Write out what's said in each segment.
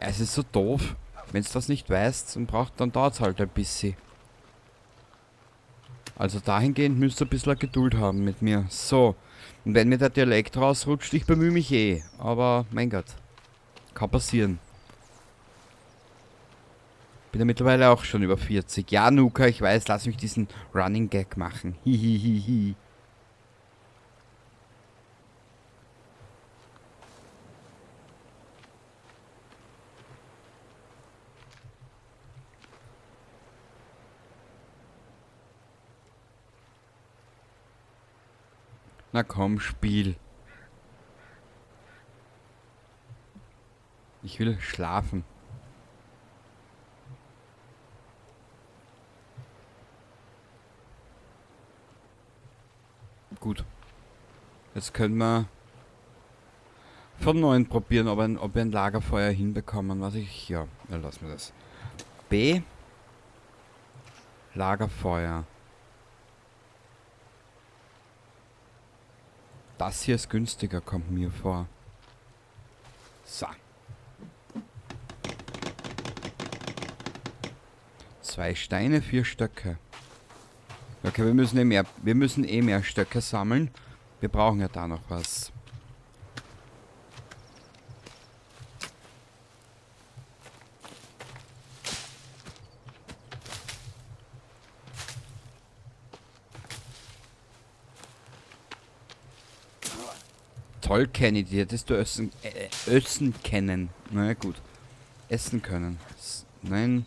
Ja, es ist so doof. Wenn du das nicht weißt, dann dauert es halt ein bisschen. Also dahingehend müsst ihr ein bisschen Geduld haben mit mir. So. Und wenn mir der Dialekt rausrutscht, ich bemühe mich eh. Aber, mein Gott. Kann passieren. Bin ja mittlerweile auch schon über 40. Ja, Nuka, ich weiß, lass mich diesen Running Gag machen. Hihihihi. Na komm, Spiel. Ich will schlafen. Gut. Jetzt können wir von neuem probieren, ob wir ein Lagerfeuer hinbekommen. Was ich. Ja, dann lassen wir das. B. Lagerfeuer. Das hier ist günstiger, kommt mir vor. So. 2 Steine, 4 Stöcke. Okay, wir müssen eh mehr Stöcke sammeln. Wir brauchen ja da noch was. Toll, Kenny, die hättest du essen können. Na ja, gut. Essen können. Nein.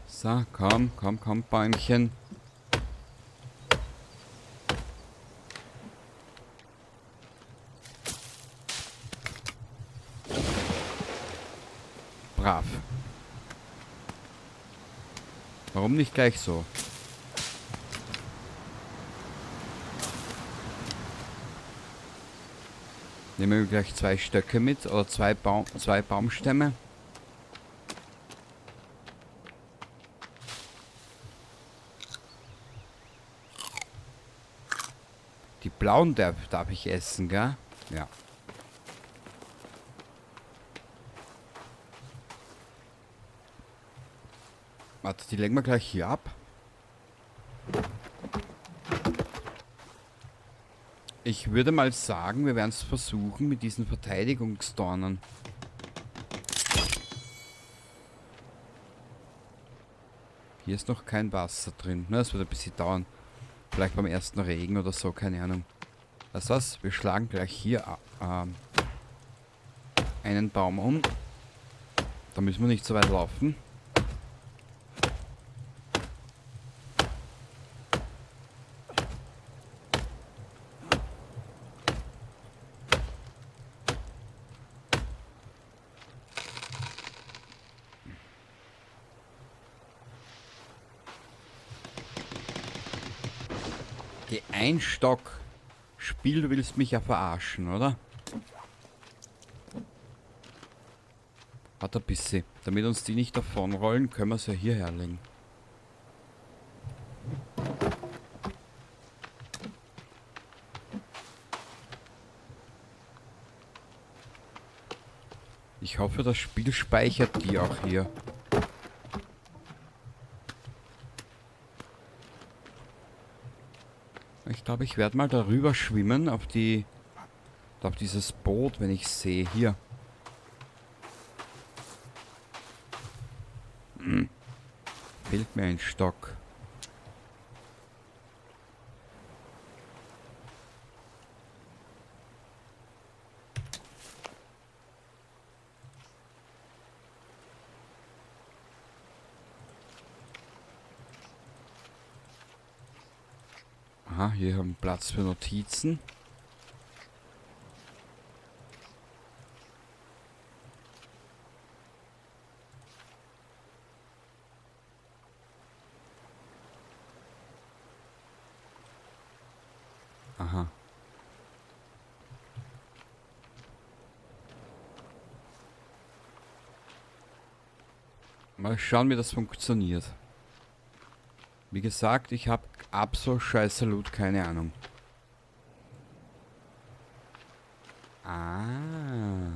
So, komm, komm, komm, Bäumchen. Brav. Warum nicht gleich so? Nehmen wir gleich 2 Stöcke mit oder 2 Baumstämme. Die blauen darf ich essen, gell? Ja. Warte, die legen wir gleich hier ab. Ich würde mal sagen, wir werden's versuchen mit diesen Verteidigungsdornen. Hier ist noch kein Wasser drin. Na, das wird ein bisschen dauern. Vielleicht beim ersten Regen oder so, keine Ahnung. Weißt du was? Wir schlagen gleich hier einen Baum um. Da müssen wir nicht so weit laufen. Geh, ein Stock. Spiel, du willst mich ja verarschen, oder? Warte ein bisschen. Damit uns die nicht davonrollen, können wir es ja hierher legen. Ich hoffe, das Spiel speichert die auch hier. Ich glaube, ich werde mal darüber schwimmen auf dieses Boot, wenn ich sehe. Hier. Fehlt mir ein Stock. Aha, hier haben wir Platz für Notizen. Aha. Mal schauen, wie das funktioniert. Wie gesagt, ich habe absolut scheiße keine Ahnung. Ah.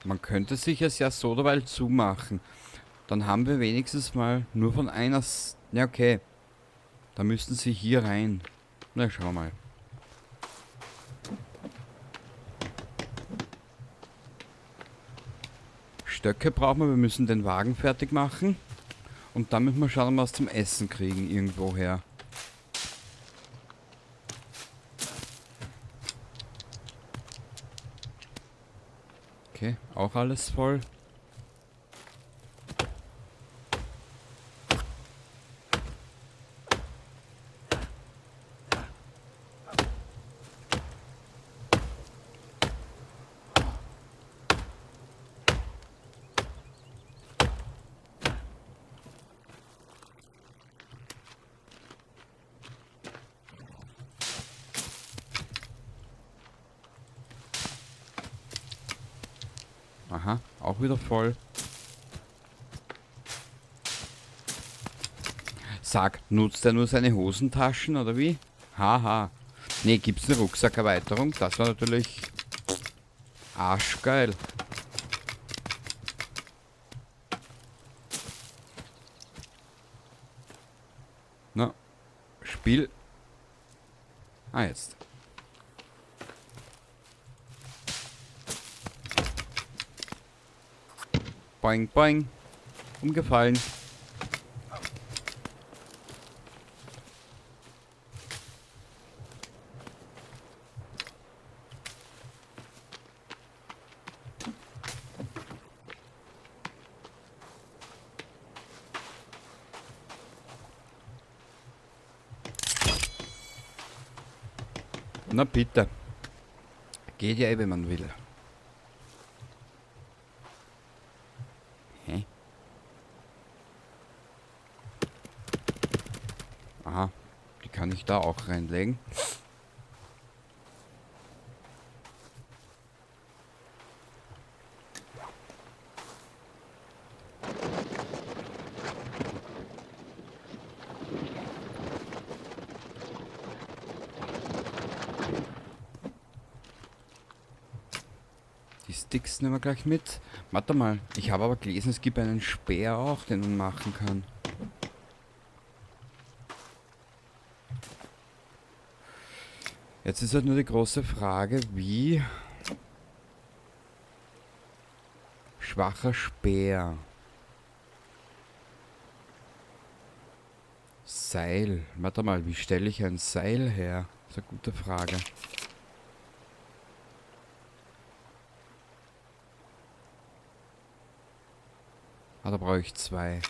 Man könnte sich es ja so dabei zumachen. Dann haben wir wenigstens mal nur von einer... Ja, okay. Da müssten sie hier rein. Na, schauen wir mal. Stöcke brauchen wir. Wir müssen den Wagen fertig machen. Und dann müssen wir schauen, ob wir was zum Essen kriegen irgendwoher. Okay, auch alles voll. Aha, auch wieder voll. Sag, nutzt er nur seine Hosentaschen oder wie? Haha. Ne, gibt's eine Rucksackerweiterung? Das war natürlich arschgeil. Na, Spiel. Ah, jetzt. Boing, boing. Umgefallen. Na bitte. Geht ja eh, wenn man will. Hä? Aha, die kann ich da auch reinlegen. Die Sticks nehmen wir gleich mit. Warte mal, ich habe aber gelesen, es gibt einen Speer auch, den man machen kann. Jetzt ist halt nur die große Frage, wie schwacher Speer. Seil. Warte mal, wie stelle ich ein Seil her? Das ist eine gute Frage. Ah, da brauche ich 2.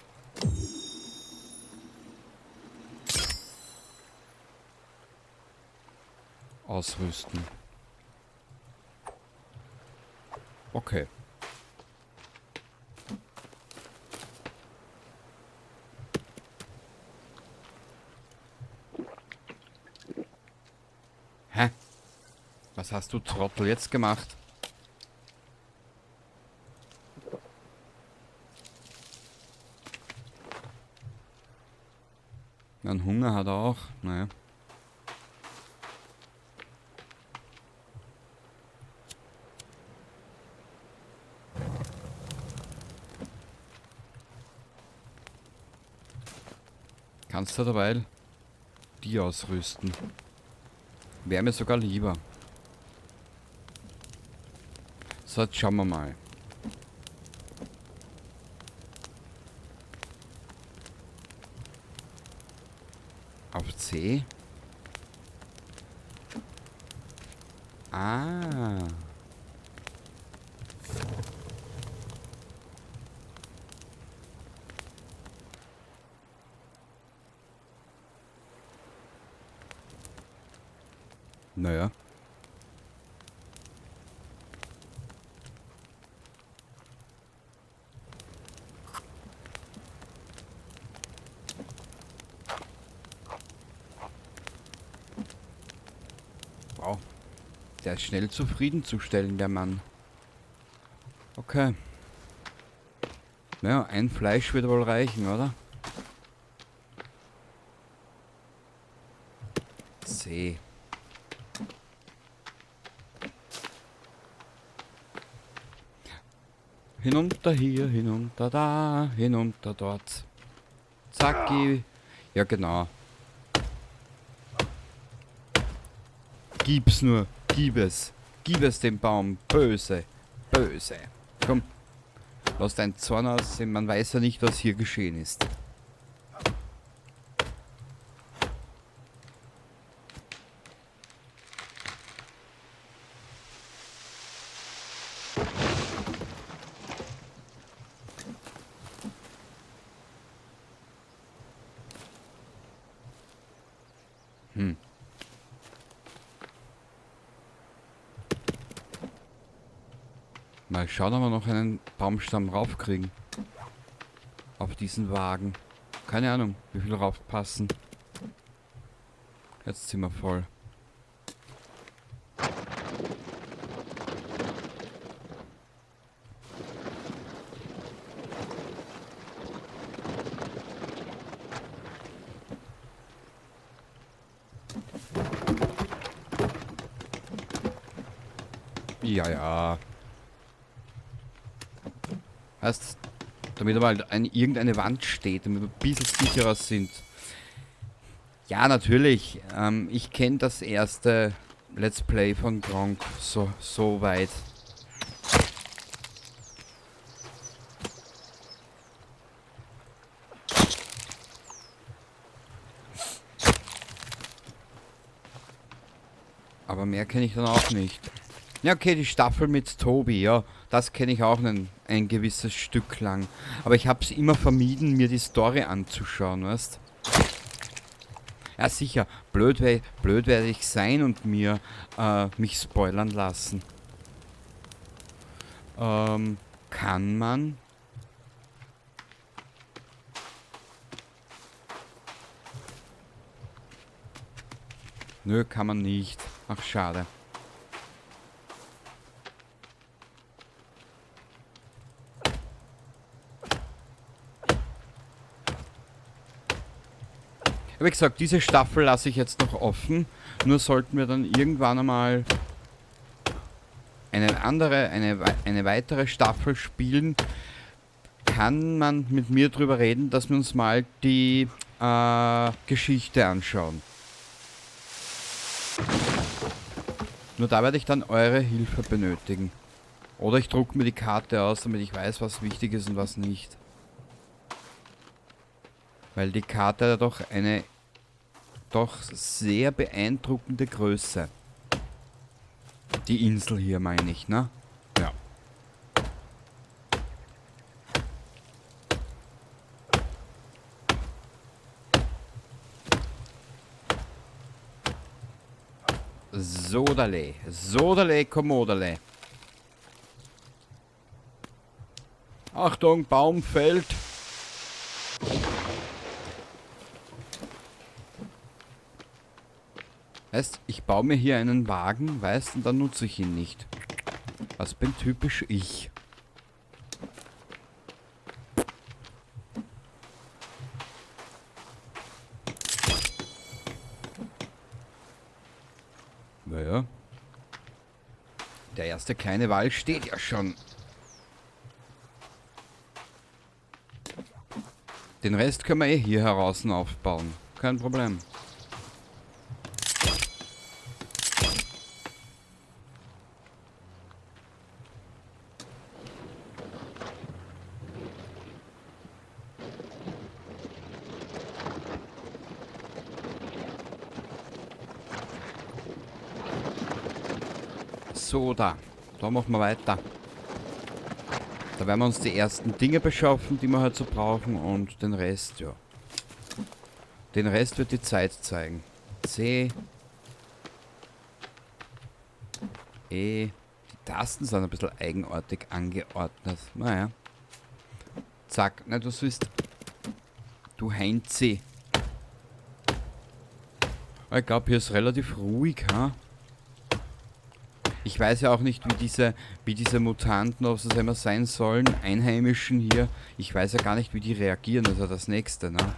Ausrüsten. Okay. Hä? Was hast du, Trottel, jetzt gemacht? Einen Hunger hat er auch. Naja. Kannst du derweil die ausrüsten. Wäre mir sogar lieber. So, jetzt schauen wir mal. Auf C. Ah. Naja. Der ist schnell zufriedenzustellen, der Mann. Okay. Naja, ein Fleisch wird wohl reichen, oder? C. Hinunter hier, hinunter da, hinunter dort. Zacki. Ja, genau. Gib's nur. Gib es. Gib es dem Baum. Böse. Böse. Komm. Lass deinen Zorn aus, man weiß ja nicht, was hier geschehen ist. Mal schauen, ob wir noch einen Baumstamm raufkriegen. Auf diesen Wagen. Keine Ahnung, wie viel raufpassen. Jetzt sind wir voll. Ja, ja. Heißt, damit aber halt irgendeine Wand steht, damit wir ein bisschen sicherer sind. Ja, natürlich. Ich kenn das erste Let's Play von Gronkh so weit. Aber mehr kenn ich dann auch nicht. Ja, okay, die Staffel mit Tobi, ja. Das kenne ich auch ein gewisses Stück lang. Aber ich hab's immer vermieden, mir die Story anzuschauen, weißt? Ja, sicher. Blöd werde ich sein und mich spoilern lassen. Kann man? Nö, kann man nicht. Ach, schade. Wie gesagt, diese Staffel lasse ich jetzt noch offen. Nur sollten wir dann irgendwann einmal eine weitere Staffel spielen, kann man mit mir drüber reden, dass wir uns mal die Geschichte anschauen. Nur da werde ich dann eure Hilfe benötigen. Oder ich druck mir die Karte aus, damit ich weiß, was wichtig ist und was nicht. Weil die Karte hat ja doch eine doch sehr beeindruckende Größe. Die Insel hier meine ich, ne? Ja. Sodale. Sodale, Kommodale. Achtung, Baum fällt. Weißt, ich baue mir hier einen Wagen, weißt, und dann nutze ich ihn nicht. Das bin typisch ich. Naja. Der erste kleine Wall steht ja schon. Den Rest können wir eh hier heraus aufbauen. Kein Problem. So, da. Da machen wir weiter. Da werden wir uns die ersten Dinge beschaffen, die wir halt so brauchen. Und den Rest, ja. Den Rest wird die Zeit zeigen. C. E. Die Tasten sind ein bisschen eigenartig angeordnet. Naja. Zack. Na, du siehst. Du Heinzi. Ich glaub, hier ist relativ ruhig, ha? Ich weiß ja auch nicht, wie diese Mutanten, ob es immer sein sollen, Einheimischen hier. Ich weiß ja gar nicht, wie die reagieren. Das ist ja das Nächste, ne?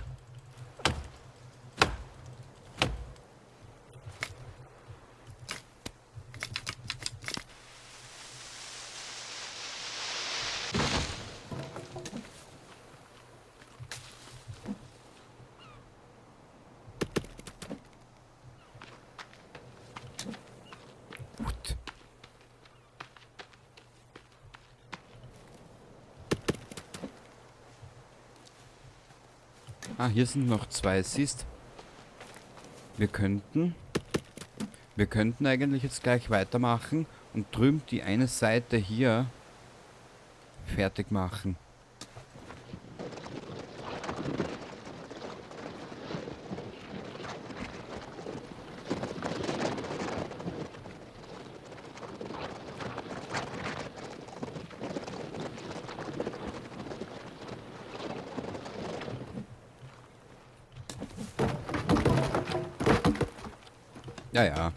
Ah, hier sind noch zwei, siehst. Wir könnten eigentlich jetzt gleich weitermachen und drüben die eine Seite hier fertig machen. Ja, ja.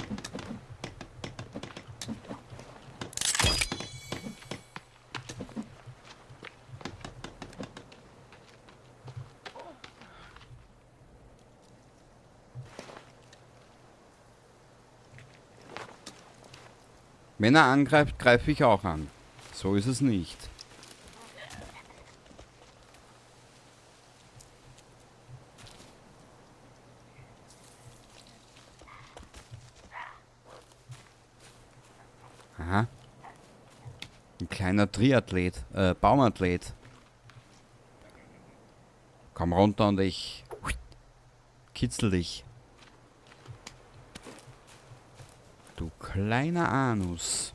Wenn er angreift, greife ich auch an. So ist es nicht. Aha. Ein kleiner Triathlet, Baumathlet. Komm runter und ich kitzel dich. Du kleiner Anus.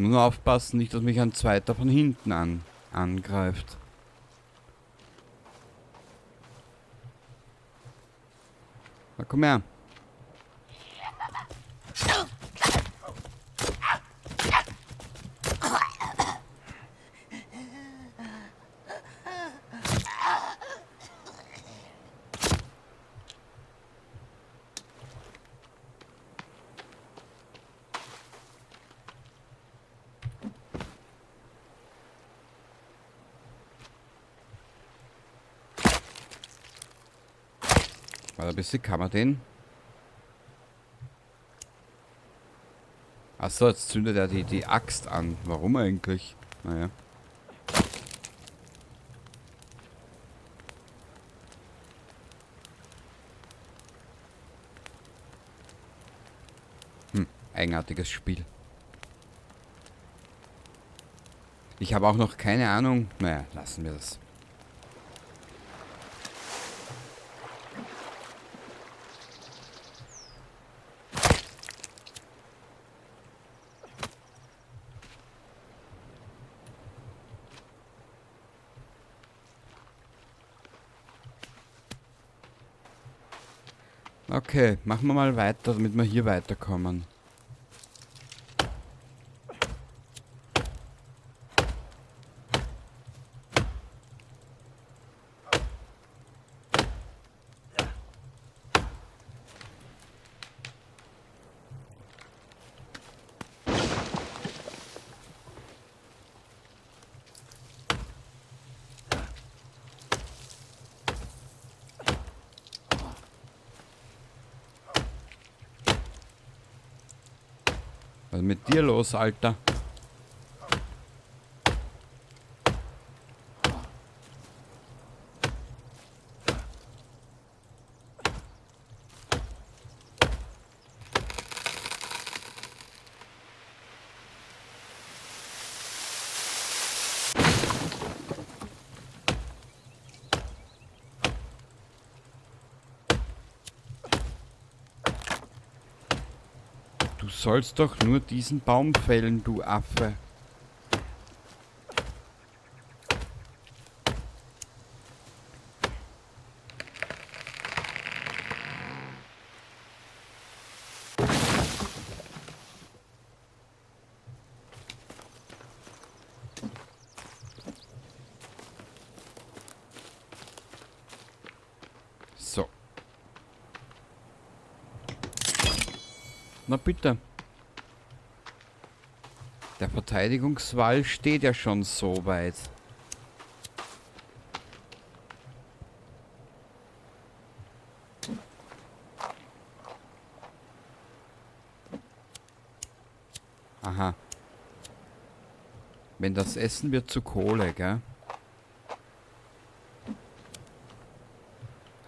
Nur aufpassen, nicht, dass mich ein zweiter von hinten angreift. Na, komm her. Warte ein bisschen, kann man den? Achso, jetzt zündet er die Axt an. Warum eigentlich? Naja. Eigenartiges Spiel. Ich habe auch noch keine Ahnung. Naja, lassen wir das. Okay, machen wir mal weiter, damit wir hier weiterkommen. Was ist mit dir los, Alter? Du Du sollst doch nur diesen Baum fällen, du Affe. So. Na bitte. Der Verteidigungswall steht ja schon so weit. Aha. Wenn das Essen wird zu Kohle, gell?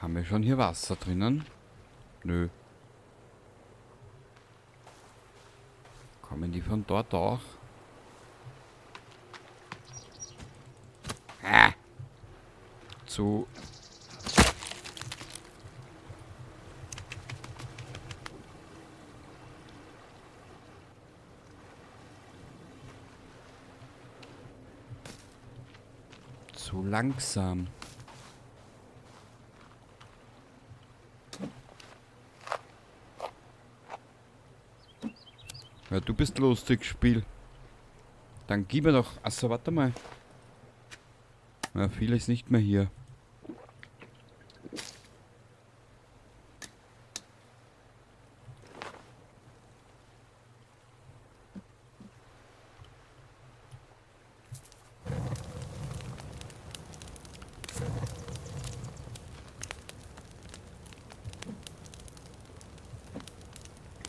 Haben wir schon hier Wasser drinnen? Nö. Kommen die von dort auch? Ah. Zu. Zu langsam. Ja, du bist lustig, Spiel. Dann gib mir doch... Achso, warte mal. Ja, viel ist nicht mehr hier.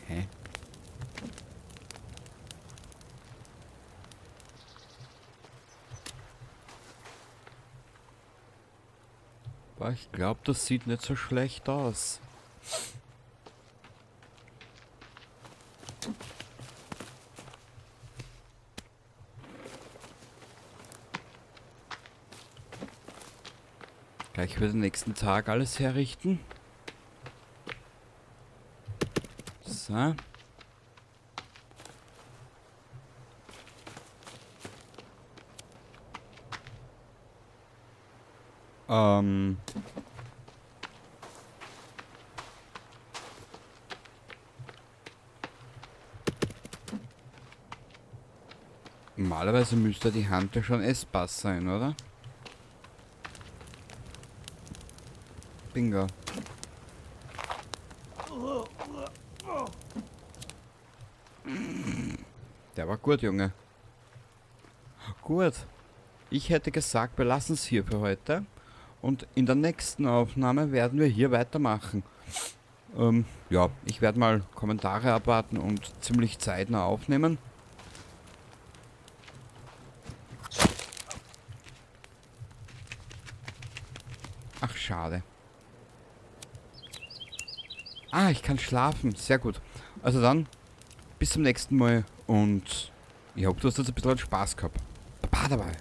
Hä? Ich glaube, das sieht nicht so schlecht aus. Gleich für den nächsten Tag alles herrichten. So. Normalerweise müsste die Hand ja schon essbar sein, oder? Bingo. Der war gut, Junge. Gut. Ich hätte gesagt, wir lassen es hier für heute. Und in der nächsten Aufnahme werden wir hier weitermachen. Ja, ich werde mal Kommentare abwarten und ziemlich zeitnah aufnehmen. Ach, schade. Ah, ich kann schlafen. Sehr gut. Also dann, bis zum nächsten Mal und ich hoffe, du hast jetzt ein bisschen Spaß gehabt. Baba dabei.